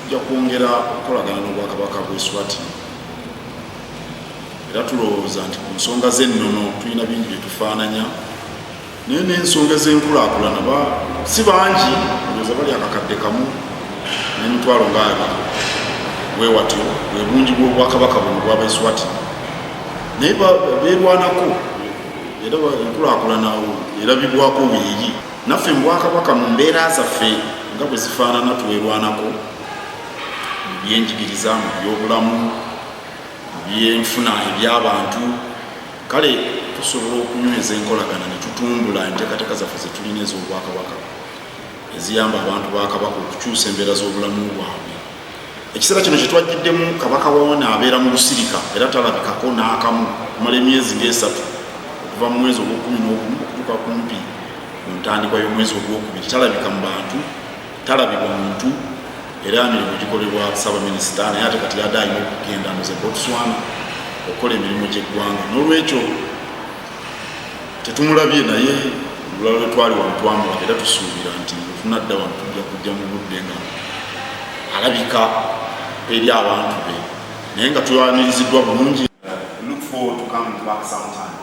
Tujja kwongera okukolagana n'Obwakabaka bw'Eswatini, era tulowooza nti ku nsonga z'ennono tulina bingi bye tufaananya, naye n'ensonga z'enkulaakulana si bangi, ndowooza bali 1,200,000 bwe watyo, bwe bungi bw'obwakabaka buno bw'Abaeswatini, naye beerwanako era enkulaakulana erabibwako weeri. Naffe mu bwakabaka, mu mbeera zaffe nga bwe zifaanana, twerwanako mu byenjigiriza, mu byobulamu, mu byenfuna eby'abantu. Kale tusobola okunyweza enkolagana ne tutumbula enteekateeka zaffe ze tulina ez'obwakabaka eziyamba abantu ba Kabaka okukyusa embeera z'obulamu bwabwe. Ekiseera kino kyetwajjiddemu, Kabaka wawona abeera mu lusirika era talabikako n'akamu okumala emyezi ng'esatu, okuva mu mwezi ogw'o-11 okutuuka kumpi ku ntandikwa y'omwezi ogwokubiri. Talabika mu bantu, talabibwa muntu, era emirimu gikolebwa Ssaabaminisita, naye ate kati yadde alina okugenda noze Botswana okukola emirimu gy'eggwanga, n'olwekyo tetumulabye. Naye olulala lwe twali wano twamulaba, era tusuubira nti wetunadda wano tujja kujja mu budde nga alabika eri abantu be, naye nga twaniriziddwa bulungi. Look forward to coming back sometime.